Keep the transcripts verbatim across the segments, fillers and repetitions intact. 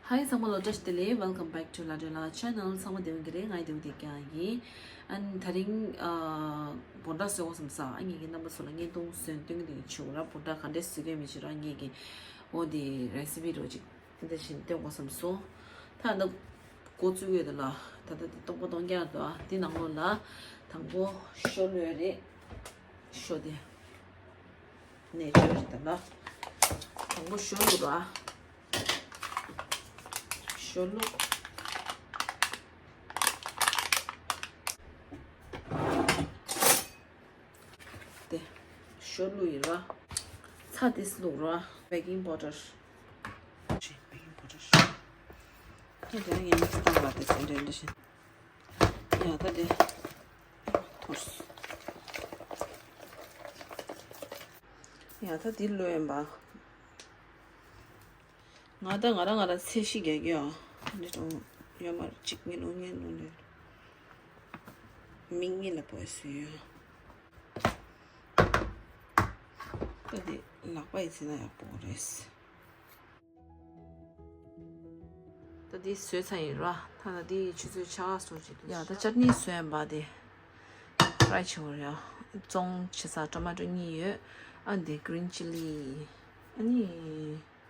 Hi ཚང་མ་ལ་བཀྲ་ཤིས་བདེ་ལེགས། Welcome back to ལ་དོན་ལ་channel. ཚང་མ་བདེ་པོ་གི་རེད། ང་ཡི་བདེ་པོ་བསྡད་ཀྱི་ཡིན། ཨ་ནི་དེ་རིང་ཨ་བོད་འདྲ་བཟོ་དགོས་བསམ་ས། ཨ་ངེད་ཀྱི་རྣམ་པ་ཚོ་ལ་བརྙན་ཐུང་བཟོས་སྟོན་གྱི་འདུག་ཆུ་ར་བོད་འདྲ་ག་འདྲས་བཟོ་གི་མི་ཆུ་ར་ངེད་ཀྱི་འོ་དེ་recipe་རོ་ཅིག་དེ་འདྲ་བཞིན་སྟོན་དགོས་བསམ་སོང་། ད་ད་འགོ་བཙུགས་ཡོད་དེ་ལ་ད་ལྟ་དེ་སྟོང་པ་སྟོང་རྐྱང་དུ་ཨ་དེ་ནང་ལོགས་ལ་དང་པོ་ཞོ་བླུགས་ཡོད་རེད། ཞོ་དེ་ནས་ཅོ་རེད་ད་ལ་དང་པོ་ཞོ་བླུགས་ར། ཞོ་བླུགས། དེ་ཞོ་བླུགས་ཡིན་ར། ཚྭ་ཏིས་བླུགས་ར། baking powder། baking powder། དེ་དེ་ངས་mix་བཏང་བ་དེ་དེ་འདྲ་འདྲ་བཞིན། ཡ་ད་དེ་འཐོར་སོང་། ཡ་ད་དེ་བླུགས་ཡིན་པ། ང་ད་ང་རང་ང་རང་ཚད་གཞི་རྒྱག་གི་ཡོད། འདི་དང་ཡོད་མ་རེད། གཅིག་གཉིས་ལོ་གཉིས་ལོ་ནས་མིག་གཉིས་ལ་བོད་སུ་ཡོད། ད་འདི་ལག་པ་ཡིས་བྱས་ན་ཡག་པོ་རེད། ད་འདི་བཟོས་ཚར་ཡིན་ར། ད་ད་འདི་ཆུ་ཚོད་ཆ་ག་སོང་ཅིག་འདུག་ཡ་ད་ཅར་ནི་བཟོས་ཡིན་པ་དེ་fry་བྱེད་དགོས་རེད། ཙོང་ཆེ་ས་tomato་གཉིས་ཡོད། ཨ་འདི་green chilli། ཨ་ནི།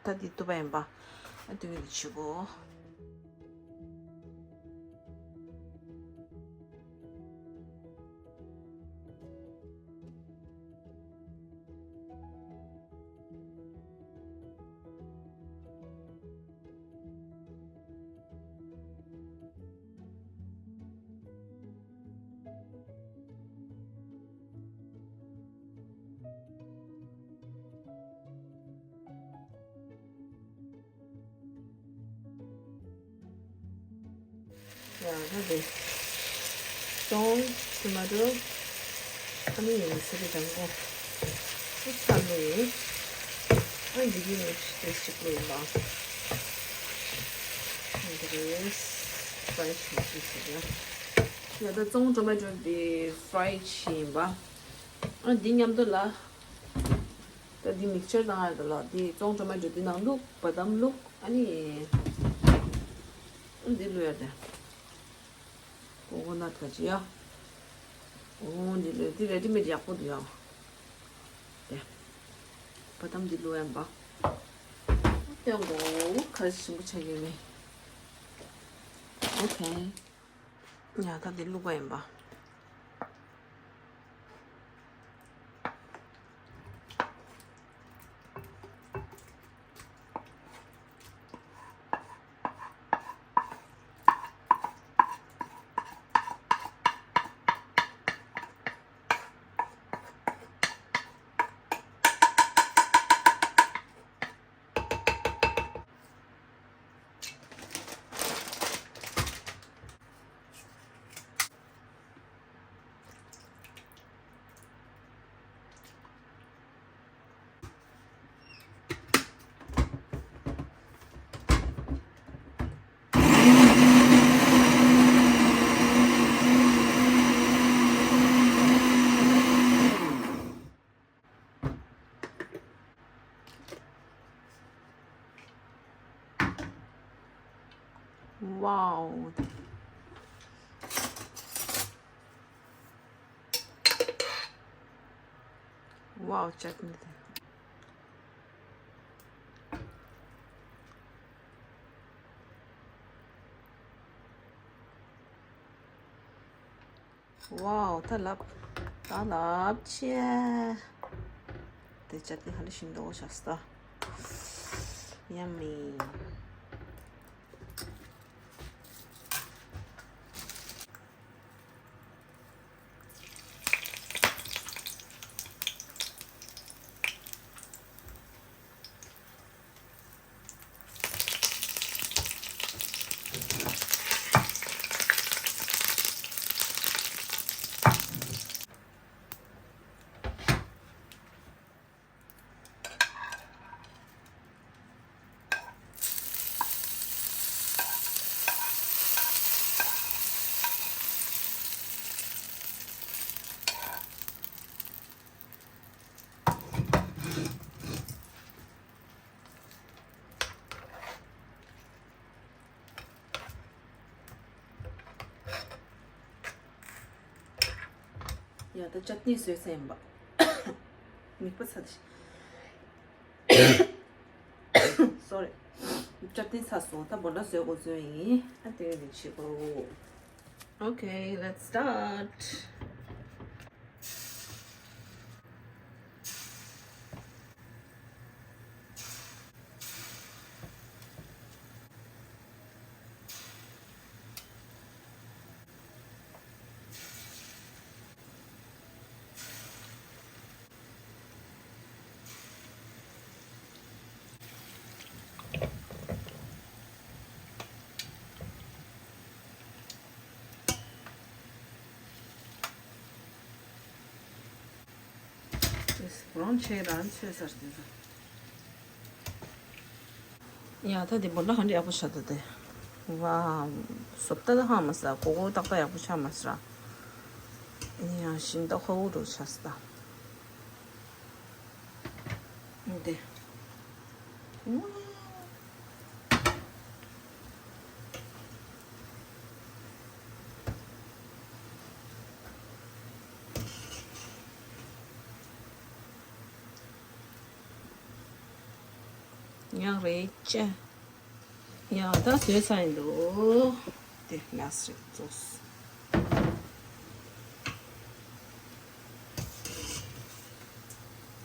ད་འདི་བཏུབ་པ་ཡིན་པ། ཨ་འདི་གི་འདི་བྱེད་དགོས། ཡང་ད་དེ་ཙོང་tomato་ཨ་ནི་ཡིན་ཟེར་གི་དང་པོ་ཨུ་ཚ་ལོ་ཡིན། ཨ་འདི་གི་ནི་ཏེ་ཞིག་ལོ་ཡིན་པ། འདི་རེད། fry་བྱེད་ཀྱི་ཟེར་ཡ། ཡ་ད་ཙོང་tomato་འདི་fry་བྱེད་ཡིན་པ། ཨ་འདི་མཉམ་དུ་ལ། ད་འདི་mixture་བཏང་ཡ་ད་ལ་འདི་ཙོང་tomato་འདི་ནང་བླུགས། བ་དམ་བླུགས། ཨ་ནི་ཨ་འདི་བླུགས་ཡ་དེ། coconut་ག་ཅི་ཡ། ཨོ་འདི་བླུགས། འདི་ready made་ཡག་པོ་འདུག་ཡ། དེ་བ་དམ་འདི་བླུགས་ཡ་ཡིན་པ། སྟོན་གོ་ག་རེ་ཞིམ་པོ་ཆགས་ཡོད་མེད། Okay། ཡ་ད་འདི་བླུགས་པ་ཡིན་པ། Wow. Wow, chutney. Wow, ད་ལབ། ད་ལབ་ཆེ། དེ་ཅག་གི་ཧ་ལས་ཤིང་འདོགས་ཤག་སྟ། Yummy། ཡ་ད་ཅ་ཏི་ནི་བཟོས་ཚར་ཡིན་པ། མིག་པ་ཚ་དེ། སོ་རི། ཅ་ཏི་ནི་ཚ་སོང་། ད་བོ་ཌ་བཟོས་དགོས་བཟོས་ཡིན། ཨ་དེ་རིང་བྱེད་དགོས། Okay, let's start. ཡེས། བོ་རོན་ཆེ་རང་ཚོས་ཟེར་དེ་ཚོ། ཡ་ད་དེ་བོ་ཌ་ཧ་འདྲ་ཡག་པོ་ཆགས་འདུག་དེ། ཝའོ། བཟོ་ལྟ་ད་ཧ་མ་ས་གོ་གོ་ཏག་ཏག་ཡག་པོ་ཆགས་མ་ས་ར། ཡ་ཞིམ་ཏག་ཧོ་ཧོ་འགྲོ་ཆགས་སི་ད། དེ། ཝའོ། ཡང་རེད་ཅེ། ཡང་ད་བཟོས་ཚར་ཡིན་འདུག་དེ་ལ་སི་རེད་ཙོགས།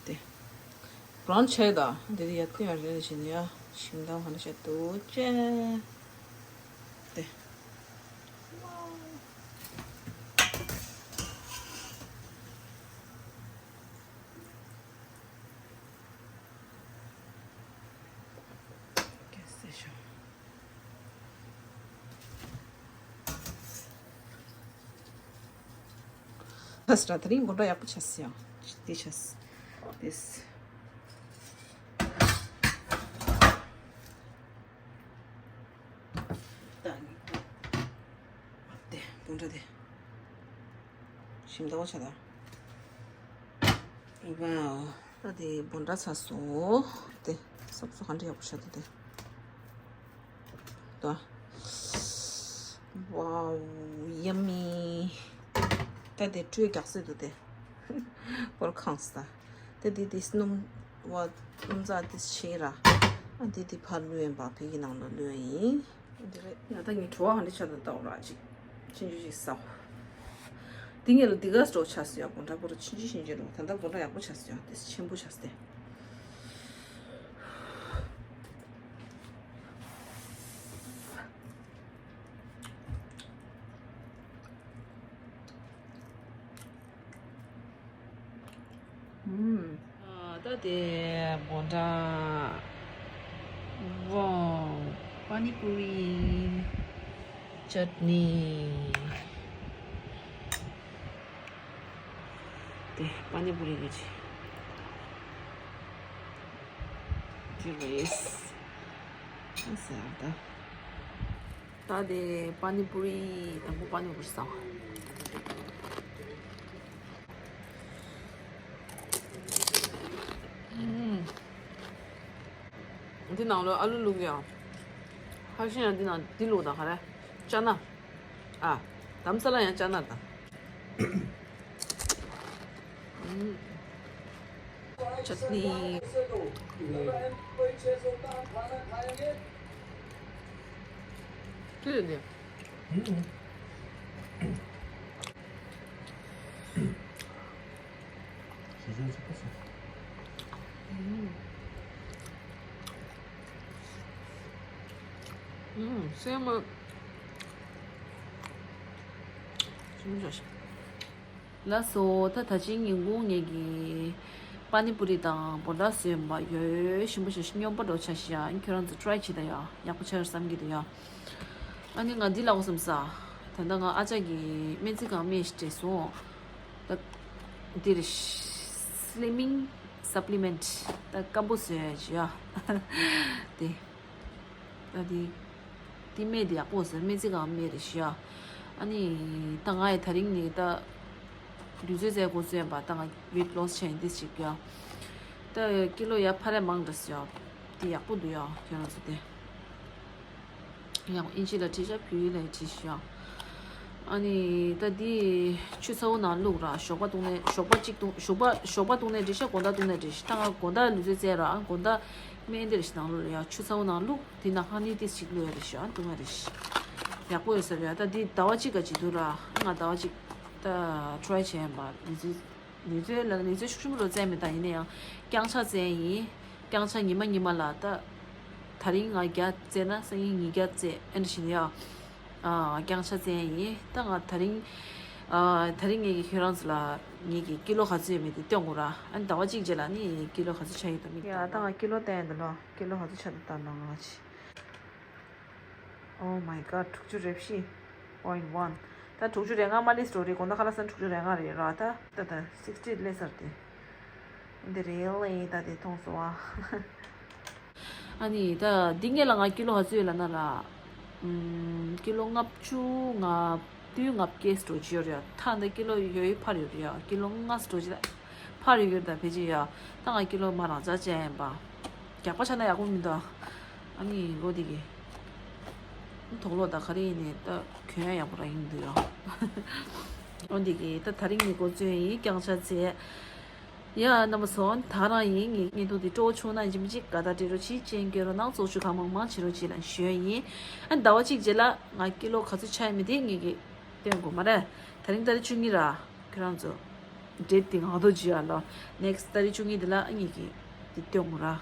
དེ། བོ་རོན་ཆེ་ད། འདི་དེ་ཡ་ཐུ་ཡ་རེད་བྱས་ནས་ཡ་ཞིམ་ད་ཧ་ན་ཤ་དུ་ཅེ། དེ། ད་ས་ར་དེ་རིང་བོ་ཌ་ཡག་པོ་ཆགས་སི་ཡ། དེ་ཆགས་སི། དེ་སི། ད་ནི། དེ་བོ་ཌ་དེ། ཞིམ་ཏོག་ཆ་ད། ཝའོ། ད་དེ་བོ་ཌ་ཚ་སོང་། དེ་སོབ་སོ་ག་འདྲ་ཡག་པོ་ཆགས་འདུག་དེ། ད། ཝའོ། ཡ་མི། ད་དེ་དྲོད་རྒྱག་སྲིད་འདུག་དེ། པོར་ཁང་ས། དེ་དེ་དེ་སྣུམ། ཝ། སྣུམ་ཛ་དེ་ཆེ་ར། ཨ་དེ་དེ་ཕར་བླུགས་ཡིན་པ་བོད་ཀྱི་ནང་ལ་བླུགས་ཡིན། འདི་རེད། ཡ་ད་ངས་བྲོ་བ་ག་འདྲ་ཆགས་འདུག་ལྟ་འོ་ར་ཅིག་ཆུང་ཆུང་ཞིག་ཟ། འདི་ངས་ལ་འདི་ག་སྤྲོ་ཆགས་སོ་ཡ། བོ་ཌ་པོ་ར་ཆུང་ཆུང་ཆུང་ཆུང་རེད། ད་ལྟ་བོ་ཌ་ཡག་པོ་ཆགས་སོ་ཡ། དེ་ཆེན་པོ་ཆགས་སོ་དེ། ཨུམ། ཨ་ད་དེ་བོ་ཌ། ཝའོ། པ་ནི་པུ་རི། ཅ་ཏི་ནི། དེ་པ་ནི་པུ་རི་གི་ཅི། དེ་རེད། ཨ་ཟེར་ད། ད་དེ་པ་ནི་པུ་རི། དང་པོ་པ་ནི་པུ་རི་ཟ། ཨུམ། འདི་ནང་ལོ་ཨ་ལུ་བླུགས་ཡ། ཧ་ཤེས་ཡ། འདི་ནང་འདི་བླུགས་དང་ག་རེ། ཅ་ན། ཨ། དམ་ས་ལ་ཡང་ཅ་ན་དང་། ཨུམ། ཅ་ཏི་ནི། ཁྱོད་ཡོད་ནི། ཨུམ། ཨུམ། སྲན་མ། ཞིམ་པོ་བྱུང་། ལགས་སོ། ད་ད་ཅིང་ཉིན་གུང་ངེད་ཀྱི་པ་ནི་པུ་རི་དང་བོ་ཌ་བཟོས་པ་ཡོད། ཞིམ་པོ་ཞིག་སྙོམས་པོ་འགྲོ་ཆ་ཞིག་ཡ། ཁྱོད་རང་ཚོ་ཊ་རའི་བྱེད་ད་ཡ། ཡག་པོ་ཆགས་ཡོད་བསམ་གྱི་འདུག་ཡ། ཨ་ནི་ང་འདི་ལབ་དགོས་བསམ་ས། ད་ལྟ་ང་ཨ་ཅག་གིས་སྨན་རྩིས་ཁང་སྨན་ཞིག་སྤྲད་སོང་། ད་འདིར་སི་ལི་མིང་སབ་ལི་མེན་ཊི། ད་སྐམ་པོ་བཟོས་ཡ་ཞིག་ཡ། དེ། ད་དེ། དེ་སྨན་དེ་ཡག་པོ་ཟེར། སྨན་རྩིས་ཁང་སྨན་རེད་ཤག་ཨ་ནི་ད་ང་ཡི་ད་རིང་ནི་ད་དུས་ཚོད་ཟེར་དགོས་ཚོད་ཡིན་པ། ད་ང་ཝེཊ་ལོ་སི་བྱས་ཡིན་དེ་ཞིག་ཡ། ད་ཀི་ལོ་ཡ་ཕར་རེ་མང་འདྲ་ཞིག་ཡ། དེ་ཡག་པོ་འདུག་ཡ། ཁྱོད་རང་ཚོ་དེ། ཡང་ཨིན་ཇི་ལ་བྲིས་ཤག་བོད་ཡིག་ལ་བྲིས་ཤག་ཨ་ནི་ད་འདི་ཆུ་ཚ་བོ་ནང་བླུགས་ར། ཞོགས་པ་བཏུང་ནས་ཞོགས་པ་གཅིག་བཏུང་ཞོགས་པ་ཞོགས་པ་བཏུང་ནས་འགྲིག་ཤག་དགོང་དག་བཏུང་ནས་འགྲིག་ཤག་ད་ང་དགོང་དག་ལུས་རྩལ་རྩེད་ར། ཨ་དགོང་དག་སྨན་འདིར་ཞིག་ནང་ལོགས་ལ་ཡ་ཆུ་ཚ་བོ་ནང་བླུགས། དེ་ནང་ཧ་ནི་ཏིས་ཞིག་བླུགས་ཡ་རེད་ཤག་ཨ་བཏུང་ཡ་རེད་ཤག་ཡག་པོ་ཡོད་ས་རེད། ཨ་ད་འདི་ཟླ་བ་གཅིག་ག་ཅིག་འདུག་ར། ཨ་ང་ཟླ་བ་གཅིག་ད་ཊི་རའི་བྱས་ཡིན་པ། ལུས་རྩལ་ལུས་རྩལ་ལ་ལུས་རྩལ་ཤུགས་ཆེན་པོ་རྩེད་མེད། ད་ཡིན་ན་ཡང་རྐྱང་ཕྱག་རྩེད་ཡིན། རྐྱང་ཕྱག་ཉི་མ་ཉི་མ་ལ་ད་དེ་རིང་ང་བརྒྱ་རྩེད་ན་སང་ཉིན་ཉིས་བརྒྱ་རྩེད། ཨེ་འདྲ་བྱས་ནས་ཡ། ཨ་རྐྱང་ཕྱག་རྩེད་ཡིན། ད་ང་དེ་རིང་ཨ་དེ་རིང་ངེད་ཀྱིས་ཁྱོད་རང་ཚོ་ལ་ངེད་ཀྱི་ཀི་ལོ་ག་ཚོད་ཡོད་མེད་དེ་སྟོན་དགོས་ར། ཨ་ནི་ཟླ་བ་གཅིག་རྗེས་ལ་ནི་ཀི་ལོ་ག་ཚོད་ཆགས་ཡོད་དམ་མེད་ཡ། ད་ང་ཀི་ལོ་བལྟས་ཡིན་འདུག་ལོ། ཀི་ལོ་ག་ཚོད་ཆགས་འདུག་ལྟ་ན་ང་ཅི། Oh my god, དྲུག་ཅུ་རེ་བཞི་point one། ད་དྲུག་ཅུ་རེ་ལྔ་མ་ལི་སི་ཊོ་རི་དགོང་དག་ཁ་ལག་ཟ་ན་དྲུག་ཅུ་རེ་ལྔ་རེད་ར། ད་ད་ད་སིག་སི་ཊི་སླེབས་ཚར་ཏེ། འདི་རེད་ལེ། ད་དེ་མཐོང་སོང་ཨ། ཨ་ནི་ད་འདི་སྔོན་ལ་ང་ཀི་ལོ་ག་ཚོད་ཡོད་ལབ་ན་ར། ཨམ། ཀི་ལོ་ལྔ་བཅུ་ང་བདུན་ང་བརྒྱད་ཙམ་འགྲོ་གི་ཡོད་རེད་ཡ། ད་འདི་ཀི་ལོ་ཡོད་ཡོད་འཕར་ཡོད་རེད་ཡ། ཀི་ལོ་ལྔ་ཙམ་འགྲོ་གི་ད་འཕར་ཡོད་ཡོད། ད་ཕལ་ཆེར་ཡ། ད་ང་ཀི་ལོ་མ་རང་འཇགས་བྱས་ཡིན་པ། རྒྱགས་པ་ཆགས་ན་ཡག་པོ་མི་འདུག་ཨ་ནི་ལོ་འདི་གི་དོག་ལོ་ད་ག་རེ་ཡིན་ནའི་ད་གྱོན་ཡ་ཡག་པོ་རང་ཡིན་འདུག་ཡ། ལོ་འདི་གི་ད་དེ་རིང་ནི་འགོ་བཙུགས་ཡིན། རྐྱང་ཕྱག་རྩེད། ཡ་རྣམ་པ་ཚོ། ད་རང་ཡིན། ངའི་བརྙན་ཐུང་འདི་སྤྲོ་བོ་བྱུང་ན་ཡིན་གཅིག་མིན་གཅིག་དགའ་རྟགས་སྤྲད་རོགས་གྱིས། སྤྱན་འགྱུར་རོགས་གནང་། ཚོགས་ཞུགས་གང་མང་མང་བྱེད་རོགས་གྱིས་ལབ་ཞུ་ཡ་ཡིན། ཨ་ཟླ་བ་གཅིག་རྗེས་ལ་ང་ཀི་ལོ་ག་ཚོད་ཆགས་ཡོད་མེད་དེ་ངེད་ཀྱིས་སྟོན་དགོས་མ་རེད། དེ་རིང་ཏ་རིག་བཅུ་གཉིས་ར། ཁྱོད་རང་ཚོ་ཌེ་ཊི་དེ་ངག་ཐོག་བརྗོད་ཡ་ལོ། ནེག་སི་ཊི་ཏ་རིག་བཅུ་གཉིས་དེ་ལ་ཨ་ངེད་ཀྱིས་དེ་སྟོན་དགོས་ར།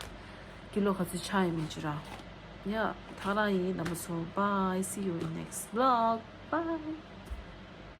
ཀི་ལོ་ག་ཚོད་ཆགས་ཡོད་མེད་བརྗོད་ར། ཡ་ད་རང་ཡིན་རྣམ་པ་ཚོ། Bye, see you in next vlog. Bye.